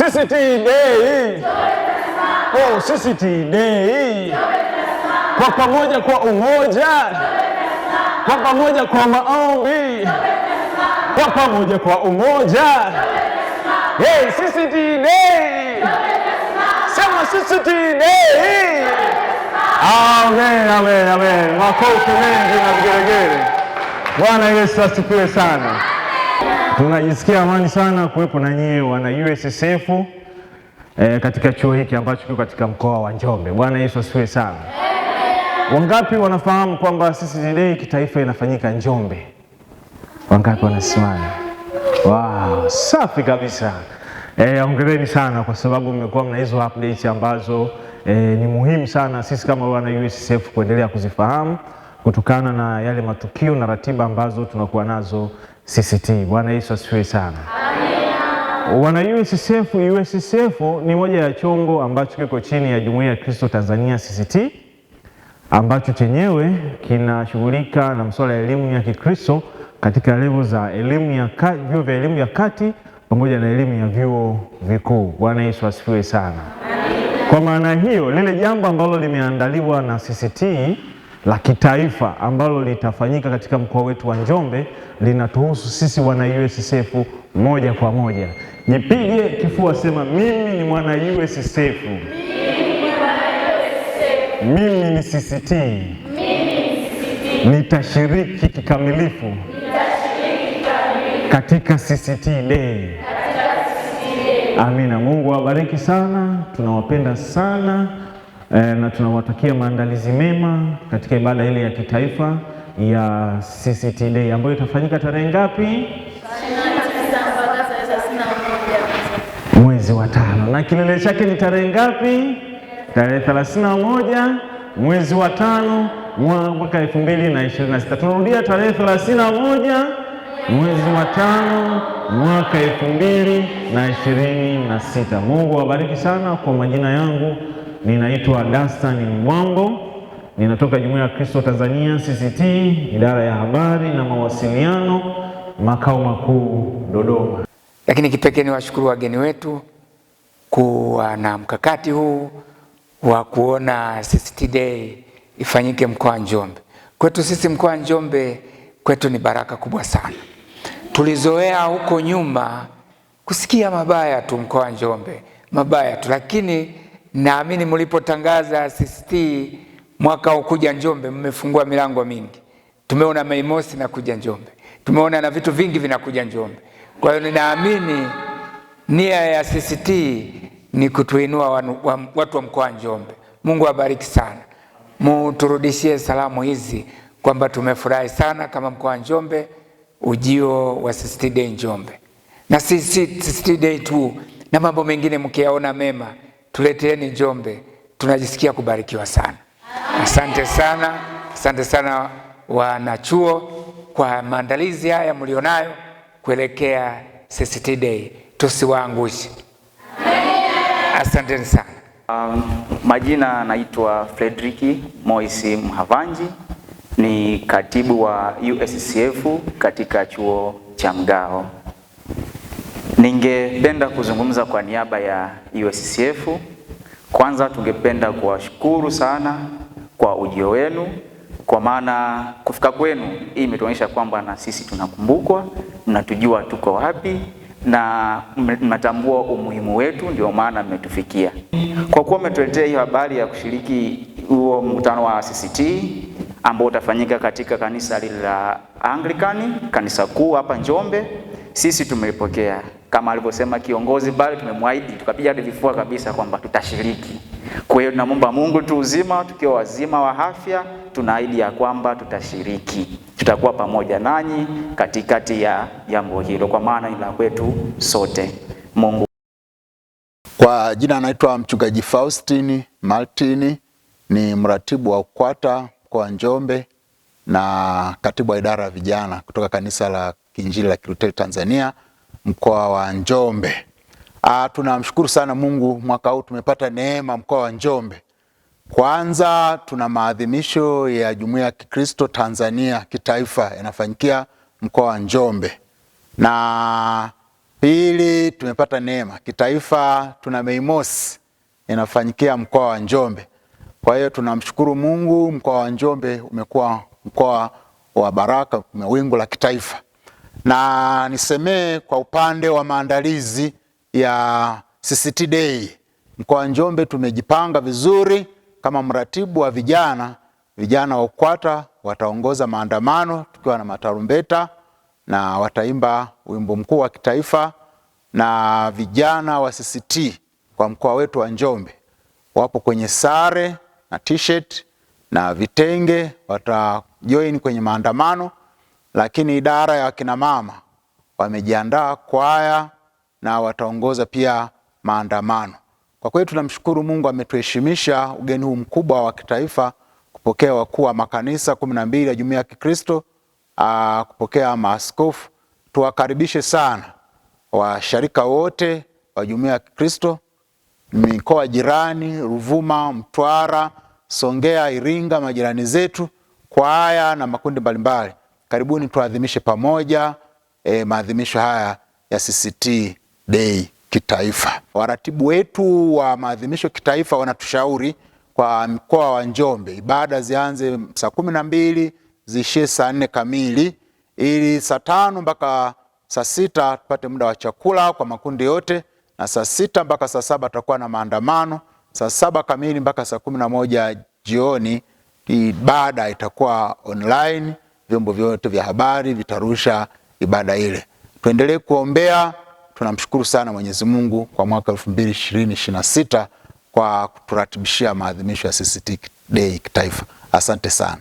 CCT Day. Oh, CCT Day. Kwa pamoja kwa umoja. Kwa pamoja kwa maombi. Kwa pamoja kwa umoja. Hey, CCT Day. Sema CCT Day. Amen, amen, amen. Makofi mengi na vigelegele. Bwana Yesu asifiwe sana. Tunajisikia amani sana kuwepo na nyie wana USSF katika chuo hiki ambacho kiko katika mkoa wa Njombe. Bwana Yesu asifiwe sana. Wangapi wanafahamu kwamba CCT Day kitaifa inafanyika Njombe? Wangapi wanasimama? Wow, safi kabisa. Hongereni sana kwa sababu mmekuwa mna hizo updates ambazo ni muhimu sana sisi kama wana USSF kuendelea kuzifahamu kutokana na yale matukio na ratiba ambazo tunakuwa nazo CCT. Bwana Yesu asifiwe sana. Amina. Wana USSF, USSF ni moja ya chombo ambacho kiko chini ya Jumuiya ya Kristo Tanzania CCT, ambacho chenyewe kinashughulika na masuala ya elimu ya Kikristo katika level za elimu ya vyuo vya elimu ya kati pamoja na elimu ya vyuo vikuu. Bwana Yesu asifiwe sana. Amina. Kwa maana hiyo, lile jambo ambalo limeandaliwa na CCT la kitaifa ambalo litafanyika katika mkoa wetu wa Njombe linatuhusu sisi wana USSF moja kwa moja. Jipige kifua, sema mimi ni mwana USSF. Mimi ni CCT. Nitashiriki kikamilifu katika CCT Day. Amina. Mungu awabariki sana, tunawapenda sana na tunawatakia maandalizi mema katika ibada ile ya kitaifa ya CCT Day ambayo itafanyika tarehe ngapi? Mwezi wa 5. Na kilele chake ni tarehe ngapi? Tarehe 31 mwezi wa 5 mwaka 2026. Tunarudia tarehe 31 mwezi wa 5 mwaka 2026. Mungu awabariki sana. Kwa majina yangu ninaitwa Dastan Mbwambo, ninatoka Jumuiya ya Kristo Tanzania CCT, idara ya habari na mawasiliano, makao makuu Dodoma. Lakini kipekee ni washukuru wageni wetu kuwa na mkakati huu wa kuona CCT Day ifanyike mkoa wa Njombe. Kwetu sisi mkoa wa Njombe kwetu ni baraka kubwa sana. Tulizoea huko nyuma kusikia mabaya tu mkoa wa Njombe, mabaya tu, lakini naamini mlipotangaza CCT mwaka ukuja Njombe mmefungua milango mingi. Tumeona Mei Mosi na kuja Njombe, tumeona na vitu vingi vinakuja Njombe. Kwa hiyo ninaamini nia ya CCT ni kutuinua watu wa mkoa wa Njombe. Mungu awabariki sana. Muturudishie salamu hizi kwamba tumefurahi sana kama mkoa wa Njombe ujio wa CCT Day Njombe. Na CCT Day tu na mambo mengine mkiyaona mema tuleteeni Njombe, tunajisikia kubarikiwa sana. Asante sana, asante sana wanachuo kwa maandalizi haya mlionayo kuelekea CCT Day, tusiwaangushe. Asanteni sana. Majina naitwa Fredrick Moisi Mhavanji, ni katibu wa USCF katika chuo cha Mgao. Ningependa kuzungumza kwa niaba ya USCF. Kwanza tungependa kuwashukuru sana kwa ujio wenu, kwa maana kufika kwenu hii imetuonyesha kwamba na sisi tunakumbukwa, mnatujua tuko wapi na mnatambua umuhimu wetu, ndio maana mmetufikia. Kwa kuwa mmetuletea hiyo habari ya kushiriki huo mkutano wa CCT ambao utafanyika katika kanisa lile la Anglican, kanisa kuu hapa Njombe, sisi tumelipokea kama alivyosema kiongozi, bali tumemwahidi tukapiga hadi vifua kabisa kwamba tutashiriki. Kwa hiyo tunamwomba Mungu tu uzima, tukiwa wazima wa afya, tunaahidi ya kwamba tutashiriki. Tutakuwa pamoja nanyi katikati ya jambo hilo, kwa maana ni la kwetu sote. Mungu. Kwa jina anaitwa Mchungaji Faustini Martini, ni mratibu wa UKWATA mkoa wa Njombe na katibu wa idara ya vijana kutoka kanisa la Kiinjili la Kilutheri Tanzania mkoa wa Njombe. Tunamshukuru sana Mungu, mwaka huu tumepata neema mkoa wa Njombe. Kwanza tuna maadhimisho ya Jumuiya ya Kikristo Tanzania kitaifa yanafanyikia mkoa wa Njombe, na Pili, tumepata neema kitaifa, tuna Mei Mosi inafanyikia mkoa wa Njombe. Kwa hiyo tunamshukuru Mungu, mkoa wa Njombe umekuwa mkoa wa baraka, wingu la kitaifa. Na nisemee kwa upande wa maandalizi ya CCT Day, mkoa wa Njombe tumejipanga vizuri. Kama mratibu wa vijana, vijana wa UKWATA wataongoza maandamano tukiwa na matarumbeta na wataimba wimbo mkuu wa kitaifa, na vijana wa CCT kwa mkoa wetu wa Njombe wapo kwenye sare na t-shirt na vitenge, watajoin kwenye maandamano. Lakini idara ya kina mama wamejiandaa kwaya na wataongoza pia maandamano. Kwa kweli tunamshukuru Mungu ametuheshimisha ugeni huu mkubwa wa kitaifa, kupokea wakuu wa makanisa 12 ya Jumuiya ya Kikristo, kupokea maaskofu. Tuwakaribishe sana washarika wote wa Jumuiya ya Kikristo mikoa jirani, Ruvuma, Mtwara, Songea, Iringa, majirani zetu, kwaya na makundi mbalimbali. Karibuni tuadhimishe pamoja maadhimisho haya ya CCT Day kitaifa. Waratibu wetu wa maadhimisho kitaifa wanatushauri kwa mkoa wa Njombe ibada zianze saa 12 ziishie saa 4 kamili, ili saa 5 mpaka saa 6 tupate muda wa chakula kwa makundi yote, na saa 6 mpaka saa 7 tutakuwa na maandamano. Saa 7 kamili mpaka saa 11 jioni ibada itakuwa online, vyombo vyote vya habari vitarusha ibada ile. Tuendelee kuombea. Tunamshukuru sana Mwenyezi Mungu kwa mwaka 2026 kwa kuturatibishia maadhimisho ya CCT Day kitaifa. Asante sana.